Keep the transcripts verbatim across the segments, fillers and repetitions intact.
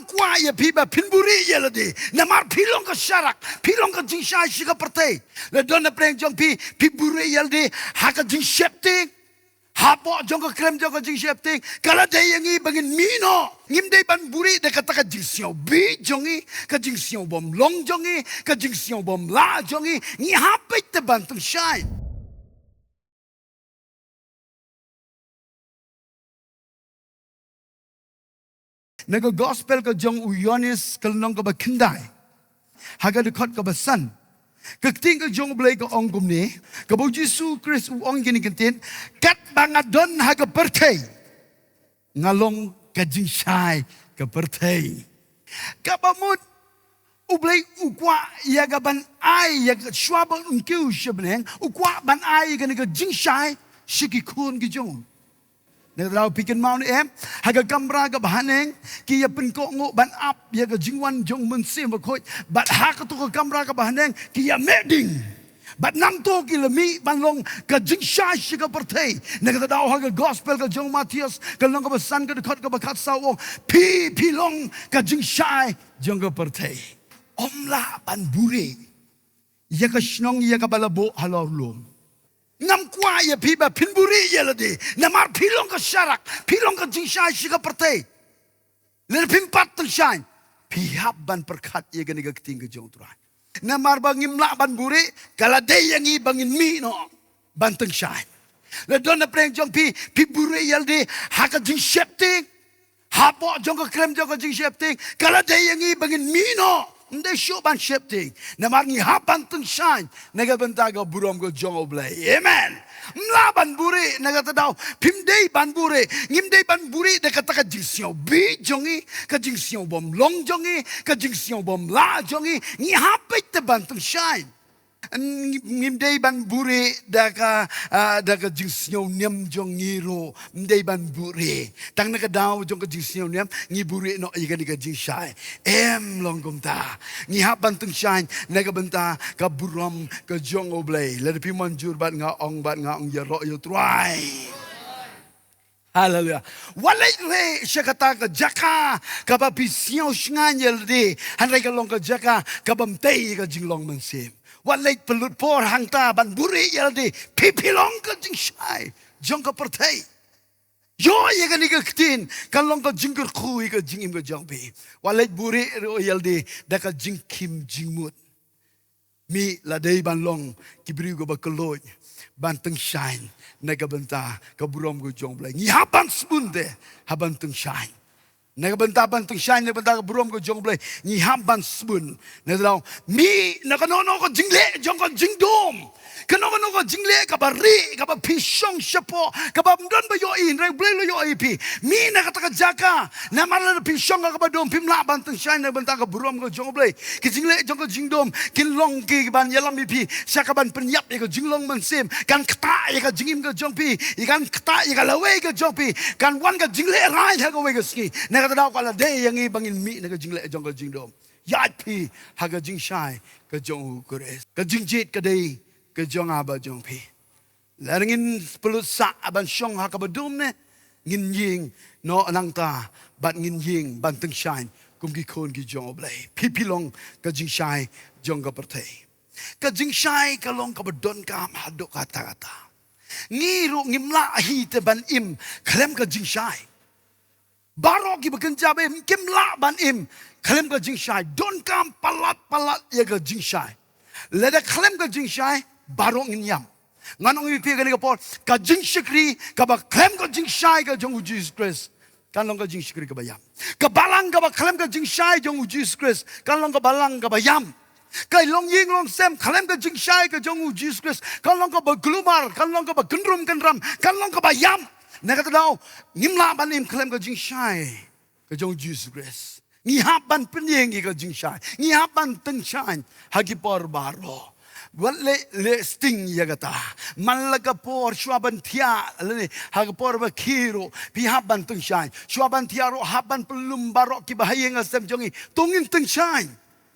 Kwah ïa phi ba phin buhrieh ïa lade. Namar phi long ka sharak, phi long ka jingshai sha ka pyrthei. La don na pdeng jong phi, phi buhrieh ïa lade ha ka jingsheptieng. Hapoh jong ka krem jong ka jingsheptieng, ka la dei ïa ngi ba ngin mih noh. Ngim dei ban buhrieh da kata ka jingsngewbha jong ngi, ka jingsngewbha bym long jong ngi, ka jingsngewbha bym lah jong ngi. Ngi hap beit te ban tyngshaiñ. Na ka gospel ka jong u Ïoannis ka lynnong kaba khyndai, ha ka dkhot kaba san, ka ktien ka jong U Blei ka ong kumne, kaba U Jisu Khrist u ong kine ki ktien, katba nga don ha ka pyrthei, nga long ka jingshai ka pyrthei. Kaba mut U Blei u kwah ïa ka ban ai, ïa ka shuwa ba un kiew sha bneng, u kwah ban ai ïa kane ka jingshai sha ki khun ki jong u. Na ka daw phi kynmaw ne em, ha ka kamra kaba haneng, ki ïa pynkohnguh ban ap ïa ka jingwan jong U Mynsiem Bakhuid, bad ha kato ka kamra kaba haneng, ki ïa meh ding. Bad nangta ki la mih ban long ka jingshai sha ka pyrthei. Na kata daw ha ka gospel ka jong u Mathaios, ka lynnong kaba san ka dkhot kaba khatsaw u ong, phi, phi long ka jingshai jong ka pyrthei. Ym lah ban buhrieh ïa ka shnong ïa kaba la buh halor lum. Ngam kwah ïa phi ba phin buhrieh ïa lade. Namar phi long ka sharak, phi long ka jingshai sha ka pyrthei. Lada phim pat tyngshaiñ, phi hap ban pyrkhat ïa kane ka ktien ka jong U Trai. Namar ba ngim lah ban buhrieh, ka la dei ïa ngi ba ngin mih noh ban tyngshaiñ. La don na pdeng jong phi, phi buhrieh ïa lade ha ka jingsheptieng. Hapoh jong ka krem jong ka jingsheptieng, ka la dei ïa ngi ba ngin mih noh. Ym dei shuh ban sheptieng. Namar ngi hap ban tyngshaiñ na ka bynta ka burom ka jong U Blei. Amen. Ym lah ban buhrieh na kata daw. Phim dei ban buhrieh. Ngim dei ban buhrieh da kata ka jingsngewbha jong ngi, ka jingsngewbha bym long jong ngi, ka jingsngewbha bym lah jong ngi. Ngi hap beit te ban tyngshaiñ. Ngim, ngim dei ban buhrieh da ka, ah, da ka jingsngewniam jong ngi ruh. Ym dei ban buhrieh. Tang na ka daw jong ka jingsngewniam, ngi buhrieh noh ïa kane ka jingshai. Em, long kumta. Ngi hap ban tyngshaiñ na ka bynta ka burom ka jong U Blei. Lada phi mynjur bad nga, ong bad nga, ong ïaroh ïa U Trai. Haleluia. Wat leit leh sha kata ka jaka kaba phi sngew shngaiñ ïa lade, hynrei ka long ka jaka kaba ym tei ïa ka jinglong mynsiem. Wat leit pynlut por hangta ban buhrieh ïa lade, phi, phi long ka jingshai jong ka pyrthei. Ïoh ïa kane ka ktien, kan long ka jingkyrkhu ïa ka jingim ka jong phi. Wat leit buhrieh ruh ïa lade da ka jingkhim jingmut. Mih, la dei ban long ki briew kiba kylluid ban tyngshaiñ na ka bynta ka burom ka jong U Blei. Ngi hap ban sbun te ha ban tyngshaiñ. Na ka bynta ban tyngshaiñ, na ka bynta ka burom ka jong U Blei, ngi hap ban sbun. Na ka daw, mih na kano kano ka jingleh jong ka jingdum. Kano kano ka jingleh kaba rieh, kaba phi shong shapoh, kaba ym don ba ïohi, hynrei U Blei u la ïohi ïa phi. Mih na kata ka jaka, namar lada phi shong ha kaba dum, phim lah ban tyngshaiñ na ka bynta ka burom ka jong U Blei. Ki jingleh jong ka jingdum kin long kiban ïalam ïa phi sha kaban pynïap ïa ka jinglong mynsiem, kan ktah ïa ka jingim ka jong phi, ïa kan ktah ïa ka lawei ka jong phi, kan wan ka jinglehrain ha kawei ka sngi. Na kata daw ka la dei ïa ngi ba ngin mih na ka jingleh jong ka jingdum. Ïaid phi ha ka jingshai ka jong U Khrist. Ka jingjied ka dei ka jong nga bad jong phi. Lada ngin pynlut sah ban shong ha kaba dum ne, ngin ïeng noh nangta bad ngin ïeng ban tyngshaiñ kum ki khun ki jong U Blei. Phi, phi long ka jingshai jong ka pyrthei. Ka jingshai ka long kaba donkam haduh katta katta. Ngi ruh ngim lah hi te ban im khlem ka jingshai. Baroh kiba kynja ba im kim lah ban im khlem ka jingshai. Donkam palat palat ïa ka jingshai. Lada khlem ka jingshai, baroh ngin ïam. Ngan ong ïa phi kane ka por, ka jingshakri kaba khlem ka jingshai ka jong U Jisu Khrist kan long ka jingshakri kaba ïam. Ka balang kaba khlem ka jingshai jong U Jisu Khrist kan long ka balang kaba ïam. Ka longïing longsem khlem ka jingshai ka jong U Jisu Khrist kan long kaba kulmar, kan long kaba kynrum kynram, kan long kaba ïam. Na kata daw, ngim lah ban im khlem ka jingshai ka jong U Jisu Khrist. Ngi hap ban pynïeng ïa ka jingshai. Ngi hap ban tyngshaiñ ha ki por baroh. Wat leh, leh sting ïa kata. Man la ka por shuwa ban thiah, lane ha ka por ba khie ruh, phi hap ban tyngshaiñ. Shuwa ban thiah ruh, hap ban pynlum baroh kiba ha ïing ha sem jong ngi. To ngin tyngshaiñ.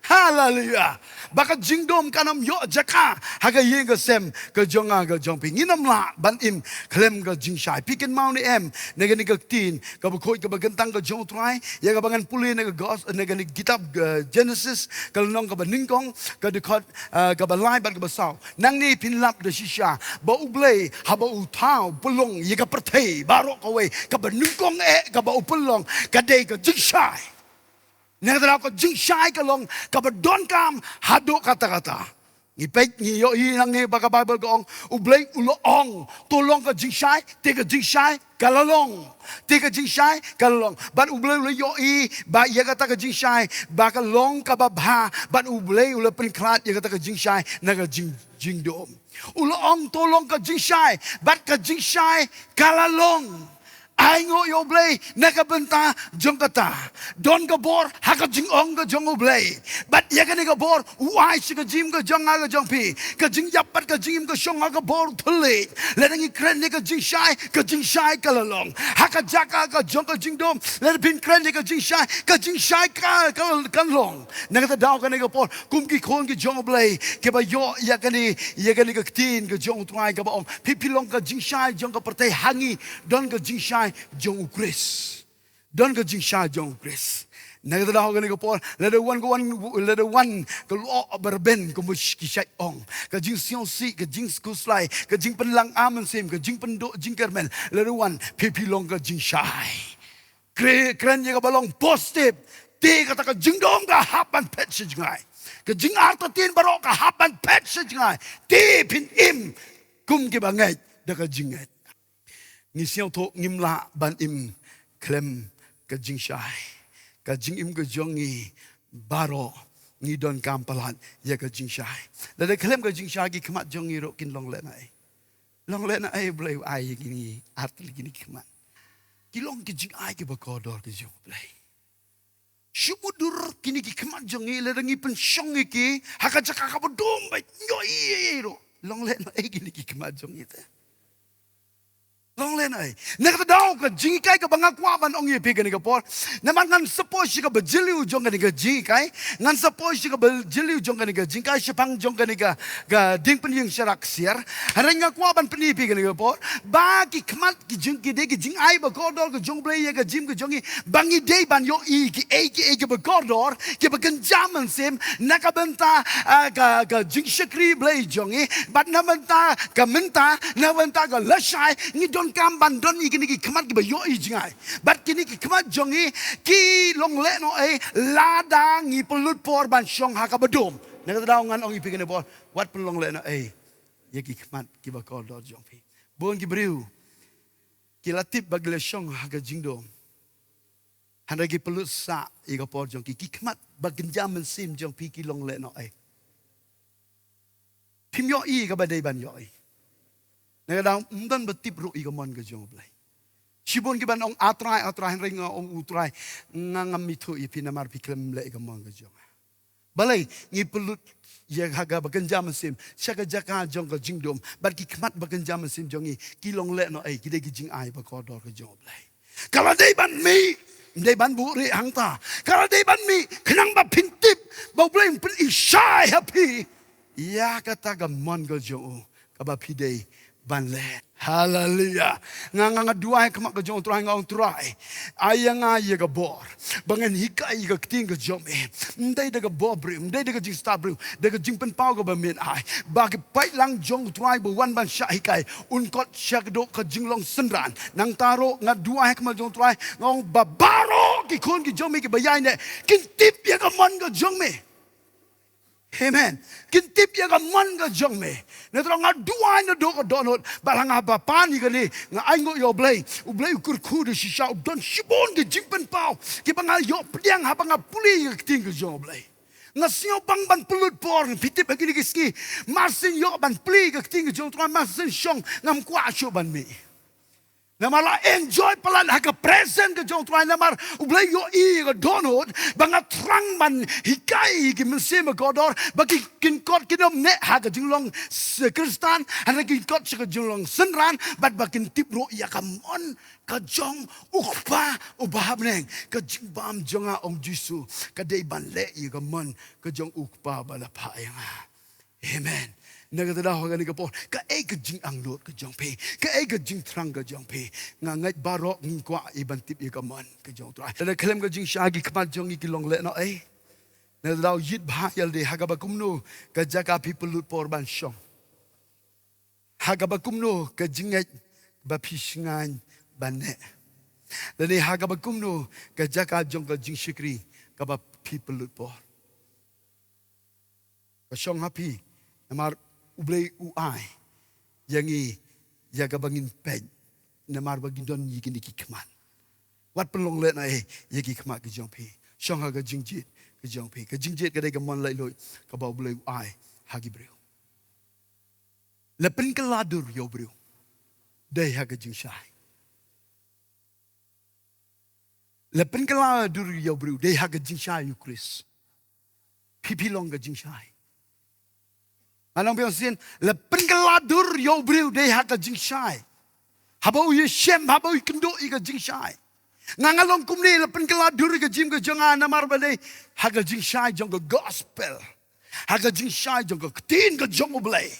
Haleluya. Ba ka jingdum kan ym ïoh jaka ha ka ïing ka sem ka jong nga ka jong phi. Ngin ym lah ban im khlem ka jingshai. Phi kynmaw ne em, na kane ka ktien kaba khuid kaba kyntang ka jong U Trai, ïa kaba ngan pule na ka gos-, na kane ka kitab, eh, Genesis, ka lynnong kaba nyngkong, ka dkhot, eh, kaba lai bad kaba saw. Nangne phin lap da shisha ba U Blei haba u thaw pynlong ïa ka pyrthei baroh kawei, kaba nyngkong eh kaba u pynlong ka dei ka jingshai. Na kata ka daw ka jingshai ka long kaba donkam haduh katta katta. Ngi peit, ngi ïohi nangne ba ka Baibl ka ong, U Blei u la ong, to long ka jingshai, te ka jingshai ka la long. Te ka jingshai ka la long. Bad U Blei u la ïohi ba ïa kata ka jingshai ba ka long kaba bha, bad U Blei u la pynkhlad ïa kata ka jingshai na ka jing, jingdum. U la ong, to long ka jingshai, bad ka jingshai ka la long. Ai nguh ïa U Blei na ka bynta jong kata. Don ka bor ha ka jingong ka jong U Blei. Bad ïa kane ka bor u ai sha ka jingim ka jong nga ka jong phi. Ka jingïap bad ka jingim ka shong ha ka bor thylliej. Lada ngi kren ïa ka jingshai, ka jingshai ka la long. Ha ka jaka ka jong ka jingdum, lada phin kren ïa ka jingshai, ka jingshai ka, ka, ka long. Na kata ka daw kane ka por, kum ki khun ki jong U Blei, kiba ïoh ïa kane, ïa kane ka ktien ka jong U Trai kaba ong, phi, phi long ka jingshai jong ka pyrthei, ha ngi don ka jingshai jong U Khrist. Don ka jingshai jong U Khrist. Na kata ka daw kane ka por, lada wan ka wan, lada wan ka lyoh ba rben kumba ki shait ong, ka jingsngewsih, ka jingkhuslai, ka jingpynlang mynsiem, ka jingpynduh jingkyrmen, lada wan, phi, phi long ka jingshai. Kre-, kren ïa kaba long positive. Te kata ka jingdum ka hap ban phet sha jngai. Ka jingartatien baroh ka hap ban phet sha jngai. Te phin im kum kiba ngeit da ka jingngeit. Ngi sngewthuh ngim lah ban im khlem ka jingshai. Ka jingim ka jong ngi baroh ngi donkam palat ïa ka jingshai. Lada khlem ka jingshai ki khmat jong ngi ruh kin long lehnohei. Long lehnohei, Blei u ai ïa ngi artylli kine ki khmat. Ki long ki jingai kiba kordor ki jong U Blei. Shu mutdur kine ki khmat jong ngi, lada ngi pynshong ïa ki ha ka jaka kaba dum bad ïohi ruh, long lehnohei kine ki khmat jong ngi te. Long lehnohei. Na kata ka daw ka jinghikai kaba nga kwah ban ong ïa phi kane ka por. Namar ngan sa poi sha kaba jylliew jong kane ka jinghikai. Ngan sa poi sha kaba jylliew jong kane ka jinghikai shaphang jong kane ka, ka diengpynïeng sharak ksiar. Hynrei nga kwah ban pyni ïa phi kane ka por ba ki khmat ki jing, ki dei ki jingai ba kordor ka jong U Blei ïa ka jingim ka jong ngi. Ba ngi dei ban ïohi kiei kiei kiba kordor, kiba kynja mynsiem, na ka bynta, ah, ka, ka jingshakri Blei jong ngi, bad na bynta ka mynta, na bynta ka lashai, ngi donkam ban don ïa kine ki khmat kiba ïohi jngai. Bad kine ki khmat jong ngi ki long lehnohei lada ngi pynlut por ban shong ha kaba dum. Na kata ka daw ngan ong ïa phi kane ka por, wat pynlong lehnohei ïa ki khmat kiba kordor jong phi. Bun ki briew ki la tip ba ki la shong ha ka jingdum, hynrei ki pynlut sah ïa ka por jong ki. Ki khmat ba kynja mynsiem jong phi ki long lehnohei. Phim ïohi kaba dei ban ïohi. Na kata ka daw ym don ba tip ruh ïa ka mon ka jong U Blei. Shibun ki ban ong, A Trai, A Trai, hynrei nga ong, U Trai, nga ngam ithuh ïa phi namar phi khlem leh ïa ka mon ka jong nga. Balei? Ngi pynlut ïa ka, ka ba kynja mynsiem sha ka jaka jong ka jingdum, bad ki khmat ba kynja mynsiem jong ngi ki long lehnohei, ki dei ki jingai ba kordor ka jong U Blei. Ka la dei ban mih, ym dei ban buhrieh hangta. Ka la dei ban mih khnang ba phin tip ba U Blei un pynshai ha phi ïa kata ka mon ka jong u kaba phi dei ban leh. Haleluya. Nga, nga, nga duwai ha khmat ka jong U Trai, nga ong, Trai, ai ïa nga ïa ka bor ba ngan hikai ïa ka ktien ka jong me, ym dei da ka bor briew, ym dei da ka jingstad briew, da ka jingpynpaw kaba men ai. Ba ki paidlang jong U Trai ba wan ban shah hikai un kot sha kduk ka jinglong synran. Nangta ruh nga duwai ha khmat jong U Trai, nga ong ba baroh ki khun ki jong me kiba ïaineh kin tip ïa ka mon ka jong me. Amen. Kin tip ïa ka mon ka jong me. Na kata ka daw nga duwai naduh ka dohnud, bad ha nga ba pan ïa kane, nga ai nguh ïa U Blei. U Blei u kyrkhu da shisha, u don shibun ki jingpynpaw kiba nga ïoh pdiang haba nga pule ïa ka ktien ka jong U Blei. Nga sngew bang ban pynlut por, phi tip ha kine ki sngi, mar syn ïoh ban pule ïa ka ktien ka jong U Trai, mar syn shong, ngam kwah shuh ban mih. Namar la enjoy palat ha ka presence ka jong u Trai, namar U Blei u ïohi ïa ka dohnud, ba nga thrang ban hikai ïa ki mynsiem bakordor, ba ki, kin kot kin ym neh ha ka jinglong s-, Khristan, hynrei kin kot sha ka jinglong synran, bad ba kin tip ruh ïa ka mon ka jong U Kpa uba ha bneng. Ka jingbam jong nga, ong Jisu, ka dei ban leh ïa ka mon ka jong U Kpa ba la phah ïa nga. Amen. Na kata ka daw ha kane ka por, kaei ka jingangnud ka jong phi? Kaei ka jingthrang ka jong phi? Nga ngeit baroh ngin kwah ïa ban tip ïa ka mon ka jong U Trai. Lada khlem ka jingshai, ki khmat jong ngi ki long lehnohei. Na kata ka daw ïit bha ïa lade, ha kaba kumno ka jaka phi pynlut por ban shong? Ha kaba kumno ka jingngeit ba phi shngaiñ ban neh? Lane ha kaba kumno ka jaka jong ka jingshakri kaba phi pynlut por? Ka shong ha phi, namar U Blei u ai ïa ngi ïa kaba ngin peit, namar ba ngin don ïa kine ki khmat. Wat pynlong lehnohei ïa ki khmat ki jong phi. Shong ha ka jingjied ki jong phi. Ka jingjied ka dei ka mon laitluid kaba U Blei u ai ha ki briew. La pynkylla dur ïa u briew dei ha ka jingshai. La pynkylla dur ïa u briew dei ha ka jingshai ïa u Khrist. Phi phi long ka jingshai. Nga ong biang sien, la pynkylla dur ïa u briew dei ha ka jingshai. Haba u ïashem, haba u ïakynduh ïa ka jingshai. Nga nga long kumne, la pynkylla dur ïa ka jingim ka jong nga namar ba dei ha ka jingshai jong ka gospel. Ha ka jingshai jong ka ktien ka jong U Blei.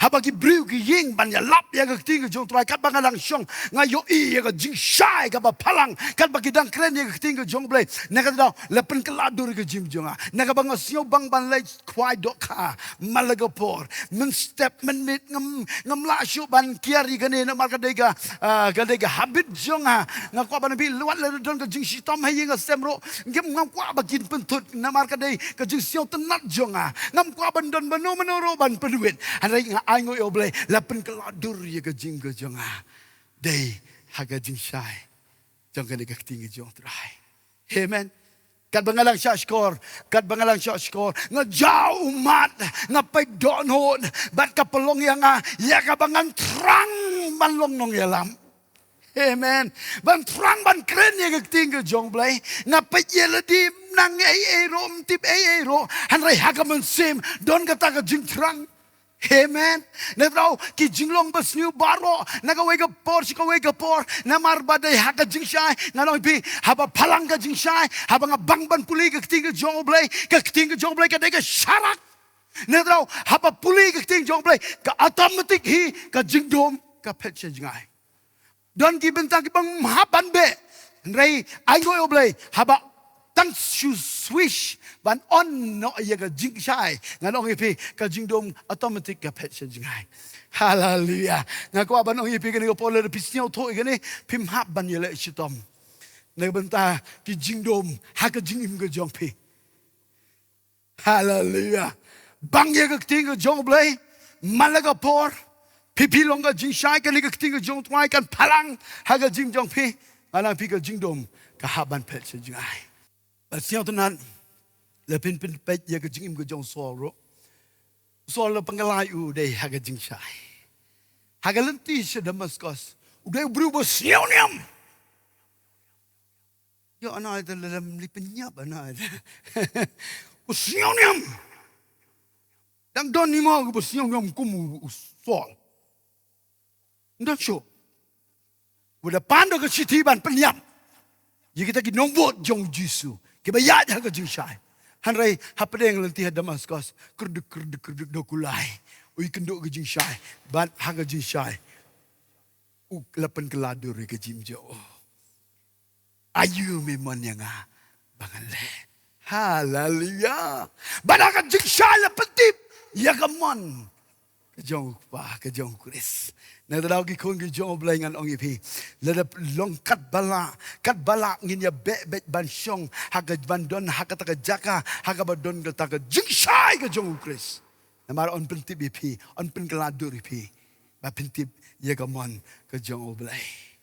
Haba ki briew ki ïeng ban ïalap ïa ka ktien ka jong U Trai, katba nga dang shong, nga ïohi ïa ka jingshai kaba phalang, katba ki dang kren ïa ka ktien ka jong U Blei. Na kata ka daw, la pynkylla dur ïa ka jingim jong nga. Na kaba nga sngewbang ban leit khwai dohkha man la ka por, mynstep mynmiet ngam, ngam lah shuh ban kiar ïa kane namar ka dei ka, ah, ka dei ka habit jong nga. Nga kwah ban ïaphi, wat la don ka jingshitom ha ïing ha sem ruh, ngam, ngam kwah ba kin pynthut namar ka dei ka jingsngewtynnat jong nga. Ngam kwah ban don mano mano ruh ban pynwit. Hynrei nga ainguh ïa U Blei, la pynkylla dur ïa ka jingim ka jong nga dei ha ka jingshai jong kane ka ktien ka jong U Trai. Amen. Katba nga dang shahshkor, katba nga dang shahshkor, nga jaw ummat, nga peit dohnud, bad ka pynlong ïa nga ïa kaba ngan thrang ban long nongïalam. Amen. Ban thrang ban kren ïa ka ktien ka jong U Blei. Nga peit ïa lade, ym nang ei ei ruh, ym tip ei ei ruh, hynrei ha ka mynsiem don kata ka jingthrang. Amen. Na kata ka daw, ki jinglong basniew baroh, na kawei ka por sha kawei ka por, namar ba dei ha ka jingshai. Nga ong ïa phi, haba phalang ka jingshai, haba nga bang ban pule ka ktien ka jong U Blei, ka ktien ka jong U Blei ka dei ka sharak. Na kata ka daw, haba pule ka ktien jong U Blei, ka automatic hi ka jingdum ka phet sha jngai. Don ki bynta kiba ym hap ban beh. Hynrei ainguh ïa U Blei, haba tang shu swish ban on noh ïa ka jingshai, ngan ong ïa phi, ka jingdum automatic ka phet sha jngai. Haleluya. Nga kwah ban ong ïa phi kane ka por, lada phi sngewthuh ïa kane, phim hap ban ïaleh shitom na ka bynta ki jingdum ha ka jingim ka jong phi. Haleluya. Bang ïa ka ktien ka jong U Blei man la ka por. Phi phi long ka jingshai, kane ka ktien ka jong U Trai kan phalang ha ka jingim jong phi. Nga ong ïa phi, ka jingdum ka hap ban phet sha jngai. Bad sngewtynnat, la phin pynpeit ïa ka jingim ka jong u Saul ruh. U Saul la pynkylla ïa u dei ha ka jingshai. Ha ka lynti sha Damaskos, u dei u briew ba sngewniam. Ïoh, ana ïa te lem li pynïap, ana ïa te. U sngewniam. Dang don hi mo kiba sngewniam kum u, u Saul? Ym don shuh. U da pan da ka shithi ban pynïap ïa kita ki nongbud jong u Jisu kiba ïaid ha ka jingshai. Hynrei hapdeng lynti ha Damaskos, kyrdik kyrdik kyrdik da kulai. U ïakynduh ka jingshai. Bad ha ka jingshai, u la pynkylla dur ïa ka jingim jong u. Aïu me mon ïa nga ba ngan leh? Haleluya. Bad ha ka jingshai la pyntip ïa ka mon ka jong u Kpa, ka jong u Khrist. Na kata ka daw, ki khun ki jong U Blei, ngan ong ïa phi, lada long katba lah, katba lah ngin ïa beh beit ban shong ha ka, ban don ha kata ka jaka ha kaba don kata ka jingshai ka jong u Khrist. Namar un pyntip ïa phi, un pynkylla dur ïa phi ba phin tip ïa ka mon ka jong U Blei.